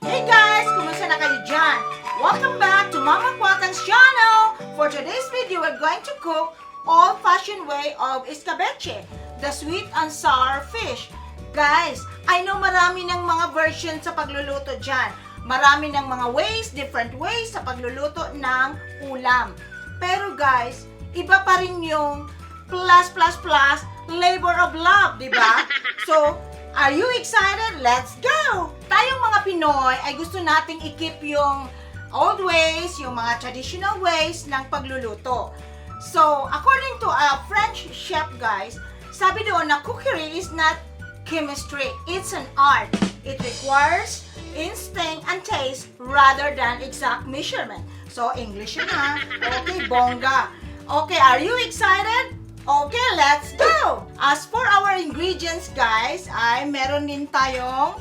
Hey guys! Kumusta na kayo dyan? Welcome back to Mama Kwatang's channel! For today's video, we're going to cook old-fashioned way of escabeche, the sweet and sour fish. Guys, I know marami ng mga version sa pagluluto dyan. Marami ng mga ways, different ways sa pagluluto ng ulam. Pero guys, iba pa rin yung plus, plus, plus, labor of love, di ba? So, are you excited? Let's go! Tayong mga Pinoy ay gusto nating i-keep yung old ways, yung mga traditional ways ng pagluluto. So, according to a French chef, guys, sabi doon na cookery is not chemistry, it's an art. It requires instinct and taste rather than exact measurement. So, English yun ha. Okay, bongga. Okay, are you excited? Okay, let's go! As for our ingredients, guys, ay meron din tayong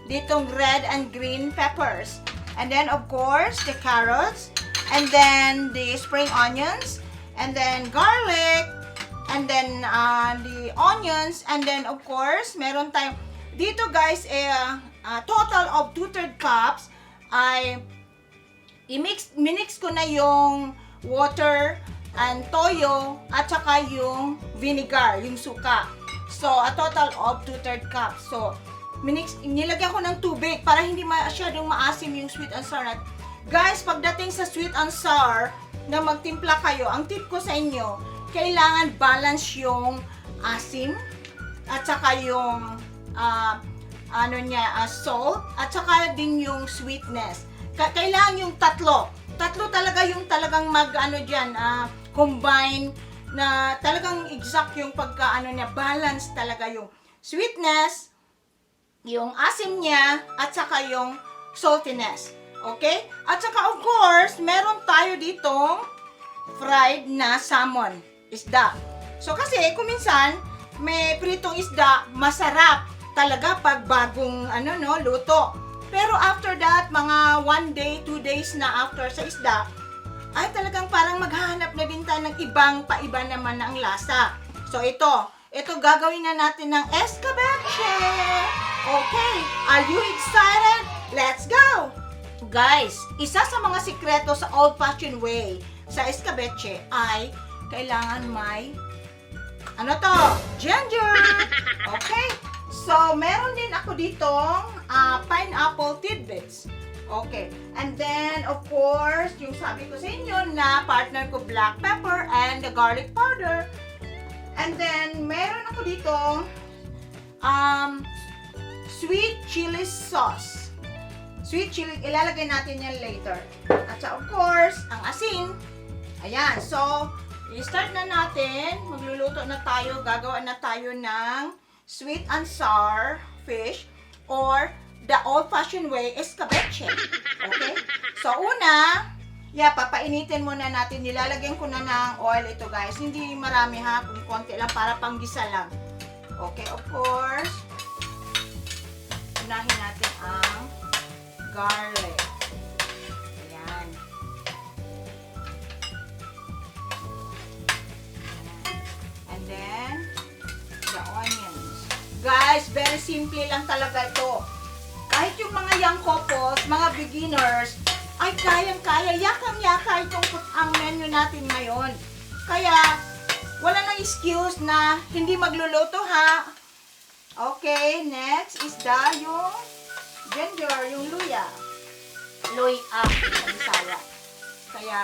ditong red and green peppers. And then, of course, the carrots. And then, the spring onions. And then, garlic. And then, the onions. And then, of course, meron tayong dito, guys, eh, total of 2/3 cups ay i-mix, minix ko na yung water and toyo at saka yung vinegar, yung suka. So, a total of 2/3 cups. So, minix, nilagyan ko ng tubig para hindi masyadong maasim yung sweet and sour. Guys, pagdating sa sweet and sour, na magtimpla kayo, ang tip ko sa inyo, kailangan balance yung asim at saka yung ano niya, salt at saka din yung sweetness. Kailangan yung tatlo. Tatlo talaga yung talagang mag ano diyan, combine na talagang exact yung pagka ano niya, balance talaga yung sweetness, yung asim niya, at saka yung saltiness. Okay? At saka of course, meron tayo ditong fried na salmon, isda. So kasi kung minsan may pritong isda, masarap talaga pag bagong ano no, luto. Pero after that, mga one day, 2 days na after sa isda, ay talagang parang maghahanap na din tayo ng ibang paiba naman na ang lasa. So ito gagawin na natin ng escabeche. Okay, are you excited? Let's go! Guys, isa sa mga sikreto sa old-fashioned way sa escabeche ay kailangan may ano to? Ginger! Okay. So, meron din ako ditong pineapple tidbits. Okay. And then, of course, yung sabi ko sa inyo na partner ko, black pepper and the garlic powder. And then, meron ako ditong sweet chili sauce. Sweet chili, ilalagay natin yan later. At sa, of course, ang asin. Ayan. So, i-start na natin. Magluluto na tayo. Gagawa na tayo ng sweet and sour fish or the old-fashioned way, escabeche. Okay? So, una, yeah, papainitin muna natin. Nilalagyan ko na ng oil ito, guys. Hindi marami ha, kung konti lang para panggisa lang. Okay, of course, unahin natin ang garlic. Ayan. Ayan. And then, the onions. Guys, very simple lang talaga ito. Kahit yung mga young couples, mga beginners, ay kayang-kaya, yakang-yaka itong ang menu natin ngayon. Kaya, wala nang excuse na hindi magluluto ha. Okay, next is the yung ginger, yung luya. Luya sa Bisaya. Kaya,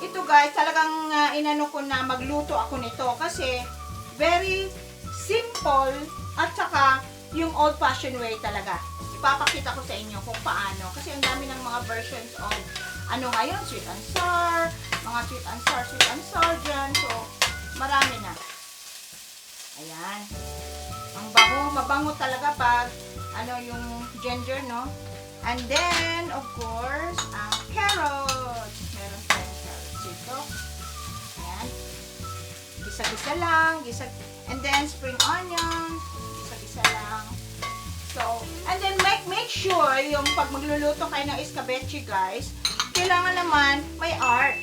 ito guys, talagang inano ko na magluto ako nito kasi very simple at saka yung old-fashioned way talaga. Ipapakita ko sa inyo kung paano. Kasi ang dami ng mga versions of ano ngayon, sweet and sour, mga sweet and sour, sweet and sour dyan. So, marami na. Ayan. Ang bango, mabango talaga pag ano yung ginger, no? And then, of course, ang carrots. Meron tayong carrots dito. Ayan. Gisa-gisa lang. Gisa. And then, spring onions. Gisa-gisa lang. So, and then make sure yung pag magluluto kayo ng escabeche, guys, kailangan naman may art.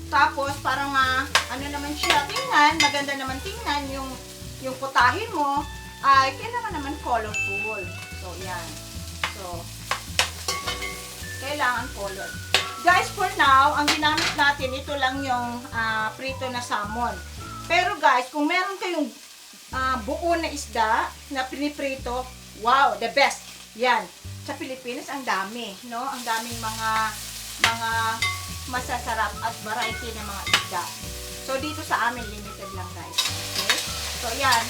Tapos, parang ano naman siya, tingnan, maganda naman tingnan yung putahe mo, ay kailangan naman colorful. So, yan. So, Kailangan colored. Guys, for now, ang ginamit natin, ito lang yung prito na salmon. Pero guys, kung meron kayong buo na isda na piniprito, wow, the best. Yan. Sa Pilipinas, ang dami, no? Ang daming mga masasarap at variety ng mga isda. So, dito sa amin, limited lang, guys. Okay? So, yan.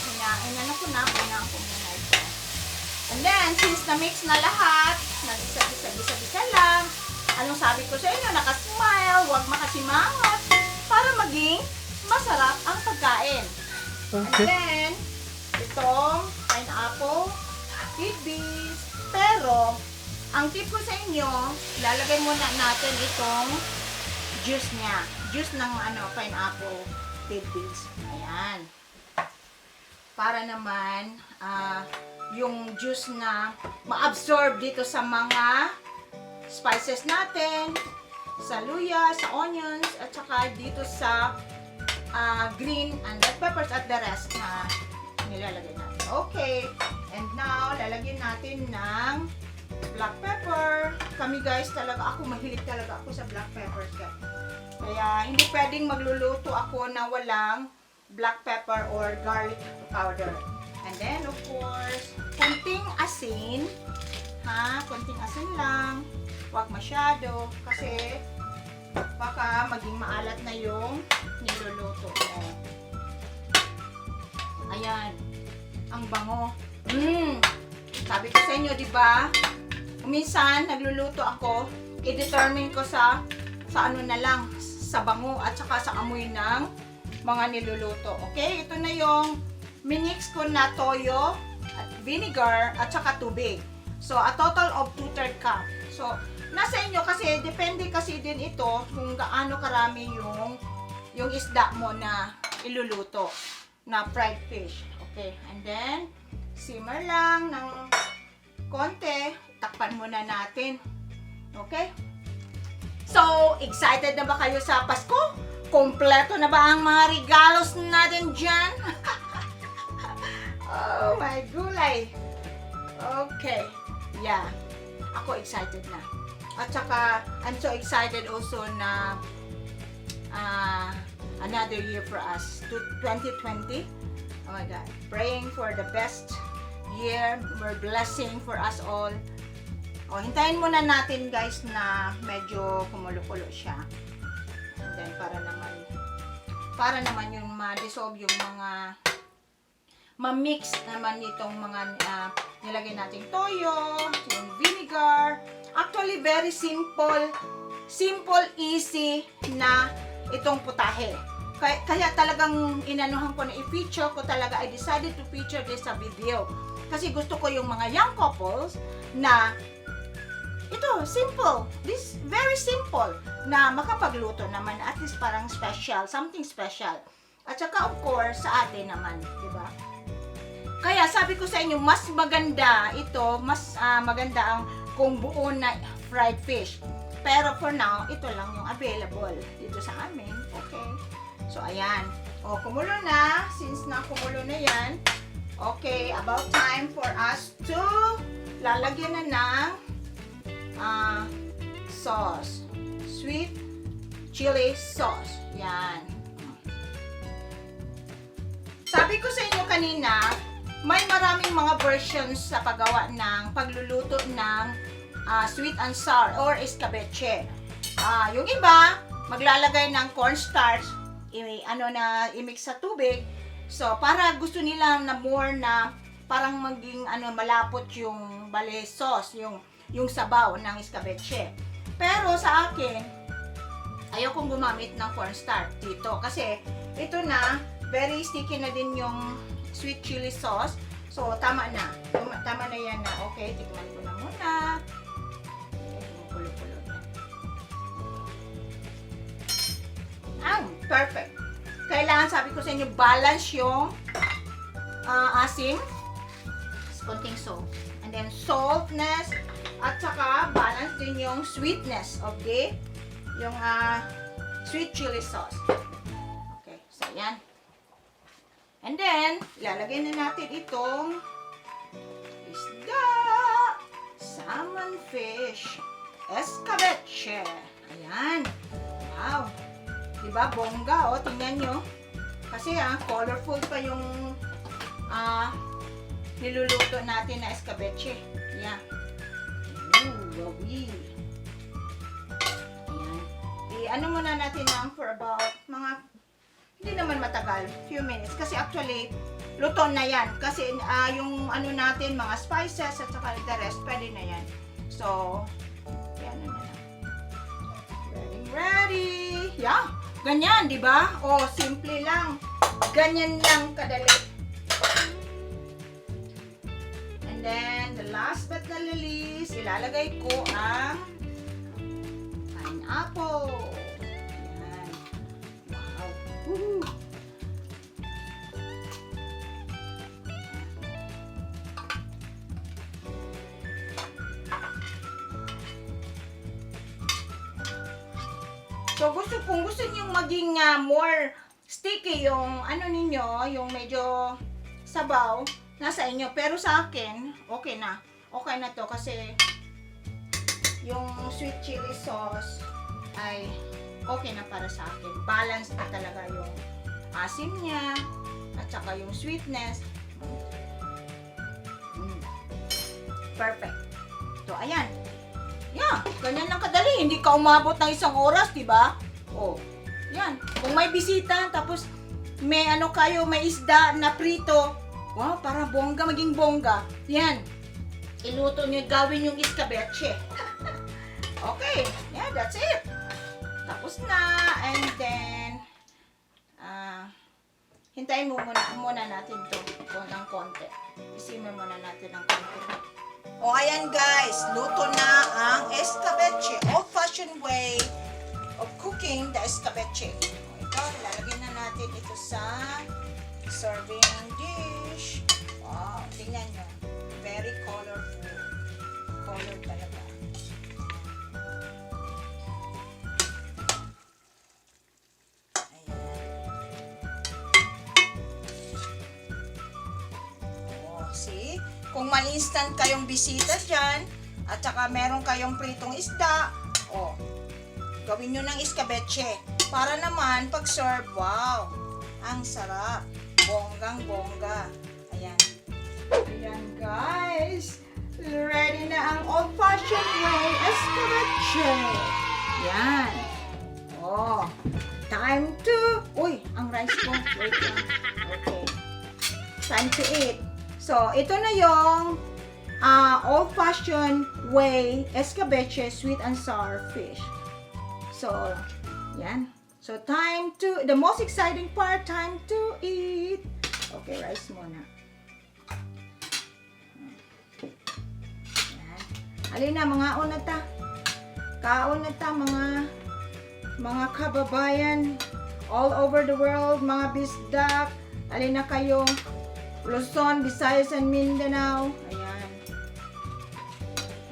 Inano ko na, pinaan ko muna ito. And then, since na-mix na lahat, nag-isa-isa-isa-isa lang, anong sabi ko sa inyo, nakasmile, huwag makasimangot, para maging masarap ang pagkain. And then, itong pineapple tidbits. Pero, ang tip ko sa inyo, lalagay muna natin itong juice niya. Juice ng pineapple tidbits. Ayan. Para naman yung juice na ma-absorb dito sa mga spices natin, sa luya, sa onions, at saka dito sa green and red peppers at the rest na nilalagay natin. Okay. And now, lalagyan natin ng black pepper. Kami, guys, talaga ako, mahilig talaga ako sa black pepper, guys. Kaya hindi pwedeng magluluto ako na walang black pepper or garlic powder. And then, of course, kunting asin. Ha? Kunting asin lang. Huwag masyado. Kasi baka maging maalat na yung niluluto mo. Ayan. Ang bango. Sabi ko sa inyo, di ba? Minsan, nagluluto ako, i-determine ko sa ano na lang, sa bango at saka sa amoy ng mga niluluto. Okay? Ito na yung minix ko na toyo at vinegar at saka tubig. So, a total of 2/3 cup. So, nasa inyo kasi, depende kasi din ito kung gaano karami yung isda mo na iluluto na fried fish. Okay, and then, simmer lang ng konti. Takpan muna natin. Okay? So, excited na ba kayo sa Pasko? Kompleto na ba ang mga regalos natin dyan? Oh my gulay! Okay. Yeah. Ako, excited na. At saka, I'm so excited also na another year for us. To 2020. Oh my God. Praying for the best year, more blessing for us all. O, hintayin muna natin, guys, na medyo kumulo-kulo siya. And then para naman yung ma-dissolve yung mga ma-mix naman itong mga nilagay nating toyo, yung vinegar. Actually, very simple, simple, easy na itong putahe. Kaya talagang inanuhan ko na i-feature ko talaga. I decided to feature this sa video. Kasi gusto ko yung mga young couples na ito, simple. This very simple na makapagluto naman at least parang special, something special. At saka, of course, sa atin naman, di ba? Kaya sabi ko sa inyo, mas maganda ito, mas maganda ang kung buo na fried fish. Pero for now, ito lang yung available dito sa amin. Okay. So, ayan. O, kumulo na. Since na kumulo na yan, okay, about time for us to lalagyan na ng sauce. Sweet chili sauce. Yan. Sabi ko sa inyo kanina, may maraming mga versions sa paggawa ng pagluluto ng sweet and sour or escabeche. Yung iba, maglalagay ng cornstarch, ano na i-mix sa tubig. So, para gusto nila na more na parang maging ano, malapot yung bale sauce, yung sabaw ng escabeche. Pero sa akin, ayokong gumamit ng cornstarch dito kasi ito na, very sticky na din yung sweet chili sauce. So, tama na. Tama, tama na yan na. Okay, tikman ko na muna. Okay, kumukulo-kulo na. Ang perfect. Kailangan, sabi ko sa inyo, balance yung asim. Konting salt. And then, saltness. At saka, balance din yung sweetness of the yung sweet chili sauce. Okay, so yan. And then, ilalagay na natin itong isda. Salmon fish. Escabeche. Ayan. Wow. Diba, bongga, oh. Tingnan nyo. Kasi colorful pa yung niluluto natin na escabeche. Yeah. Ooh, wowee. Ayan. I-ano muna natin ng for about mga, hindi naman matagal, few minutes. Kasi actually, luto na yan. Kasi yung ano natin, mga spices at saka the rest, pwede na yan. So, yan na lang. Ready, ready! Yeah, ganyan, di ba? Oh, simple lang. Ganyan lang kadali. And then, the last but not the least, ilalagay ko ang pineapple. Yan. Wow. Woohoo! So, kung gusto niyo maging more sticky yung ano ninyo, yung medyo sabaw, nasa inyo. Pero sa akin, okay na. Okay na to kasi yung sweet chili sauce ay okay na para sa akin. Balance na talaga yung asim niya at saka yung sweetness. Perfect. So, ayan. Yeah, ganyan lang kadali. Hindi ka umabot ng isang oras, di ba? Oh, yan. Kung may bisita, tapos may ano kayo, may isda na prito. Wow, para bongga, maging bongga. Yan. Iluto nyo, gawin yung escabeche. Okay, yeah, that's it. Tapos na, and then, hintayin mo muna natin to ng konti. I-simmer muna natin ng konti. O ayan guys, luto na ang escabeche. Old-fashioned way of cooking the escabeche. O, ito, ilalagay na natin ito sa serving dish. Wow, tingnan nyo. Very colorful. Color talaga. Ayan. Oh, see? Kung may instant kayong bisita dyan, at saka meron kayong pritong isda, oh, gawin nyo ng escabeche. Para naman, pag-serve, wow, ang sarap. Bonggang bongga. Ayan. Ayan, guys. Ready na ang old-fashioned way escabeche. Yan. Oh, time to... Uy, ang rice ko. Wait lang. Okay. Time to eat. So, ito na yung old-fashioned way escabeche sweet and sour fish. So, yan. So, time to, the most exciting part, time to eat. Okay, rice muna. Yan. Alina, mangaon na ta. Kaon na ta, mga kababayan all over the world, mga bisdak. Alina kayo, Luzon, Visayas, and Mindanao. Ayan.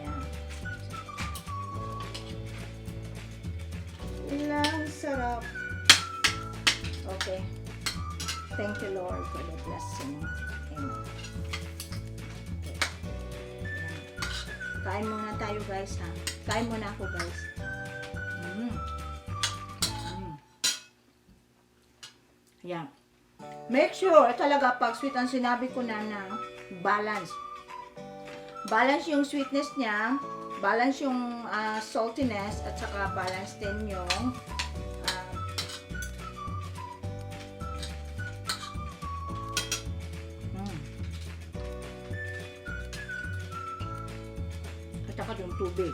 Ayan. Ilang sarap. Okay. Thank you, Lord, for the blessing. Amen. Okay. Ayan. Kain muna tayo, guys, ha? Kain muna ako, guys. Yan. Make sure talaga pag sweet ang sinabi ko na na balance. Balance yung sweetness niya, balance yung saltiness, at saka balance din yung At saka yung tubig.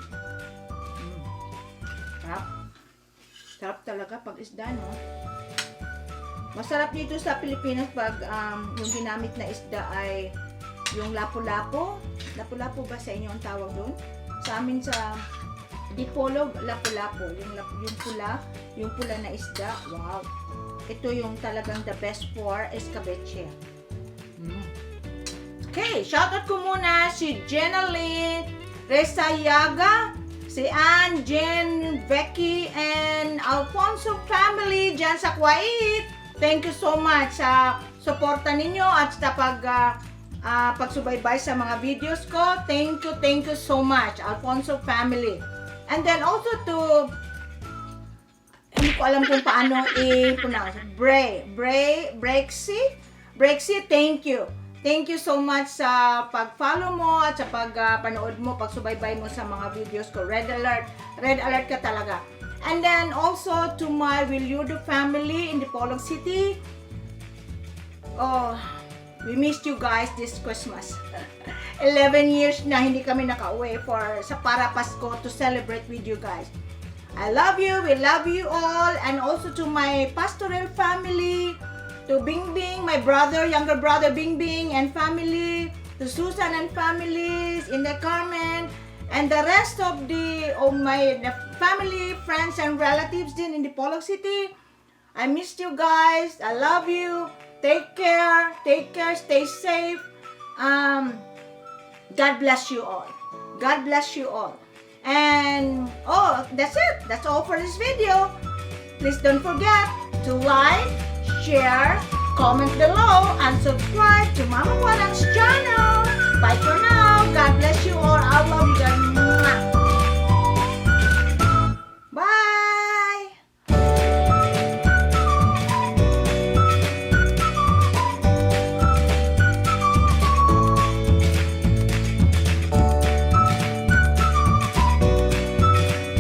Sarap. Sarap talaga pag isda, no? Masarap dito sa Pilipinas pag yung ginamit na isda ay yung lapu-lapu. Lapu-lapu ba sa inyo ang tawag doon? Sa amin sa Dipolog, lapu-lapu. Yung pula na isda. Wow. Ito yung talagang the best for escabeche. Okay, shoutout ko muna si Jenaline Resayaga, si Ann, Jen, Becky, and Alfonso family dyan sa Kuwait. Thank you so much sa suporta ninyo at sa pagsubaybay sa mga videos ko. Thank you so much, Alfonso family. And then also to, hindi ko alam kung paano i-pronounce. Bray, Bray, Brexy? Brexy, thank you. Thank you so much sa pag-follow mo at sa pagpanood mo, pagsubaybay mo sa mga videos ko. Red alert. Red alert ka talaga. And then also to my Willudo family in Dipolog City. Oh, we missed you guys this Christmas. 11 years na hindi kami nakauwi for sa para Pasko to celebrate with you guys. I love you. We love you all. And also to my pastoral family, to Bing Bing, my brother, younger brother Bing Bing and family, to Susan and families, in the Carmen, and the rest of my the family, friends, and relatives din in Dipolog City. I missed you guys. I love you. Take care. Take care. Stay safe. God bless you all. God bless you all. And oh, that's it. That's all for this video. Please don't forget to like, share, comment below, and subscribe to Mama Juanang's channel. Bye for now. God bless you all. I love you guys.